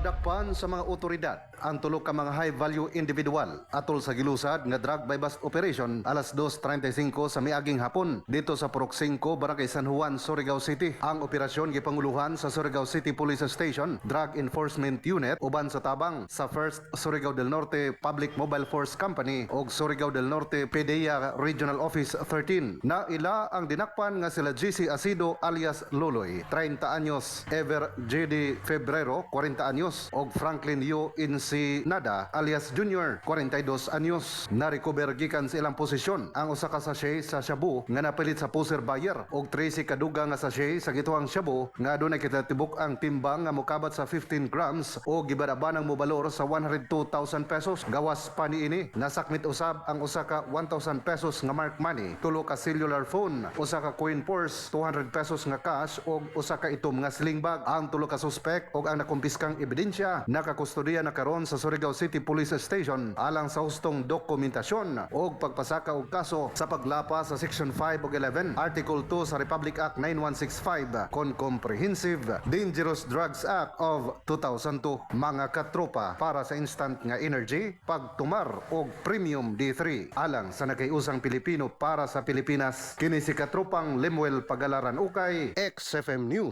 Nadakpan sa mga otoridad ang tulo ka mga high value individual atol sa gilusad nga drug buy bust operation alas 2:35 sa miaging hapon dito sa Purok 5, Barangay San Juan, Surigao City. Ang operasyon gipanguluhan sa Surigao City Police Station Drug Enforcement Unit uban sa tabang sa 1st Surigao del Norte Public Mobile Force Company og Surigao del Norte PDEA Regional Office 13. Naila ang dinakpan nga sila GC Asido alias Loloy, 30 anyos, Ever JD Febrero, 40 anyos, og Franklin Yu Insinada alias Junior, 42 anyos. Narecover gikan sa ilang posisyon ang usa ka sachet sa shabu nga napilit sa poseur buyer og 13 kaduga nga sachet sa gituhang shabu nga adunay kinatibuk ang timbang nga mokabat sa 15 grams o gibanabanang mobalor sa 102,000 pesos. Gawas pa niini, nasakmit usab ang usa ka 1,000 pesos nga mark money, tulo ka cellular phone, usa ka coin purse, 200 pesos nga cash og usa ka itom nga sling bag. Ang tulo ka suspek og ang nakumpiskang ebidensya nakakustodiya na karon sa Surigao City Police Station alang sa hustong dokumentasyon og pagpasaka og kaso sa paglapas sa Section 5 ug 11, Article 2 sa Republic Act 9165 kon Comprehensive Dangerous Drugs Act of 2002. Mga katropa, para sa instant nga energy, pagtumar og Premium D3 alang sa nagkaiusang Pilipino para sa Pilipinas. Kini si katropang Lemuel Pagalaran Ukay, XFM News.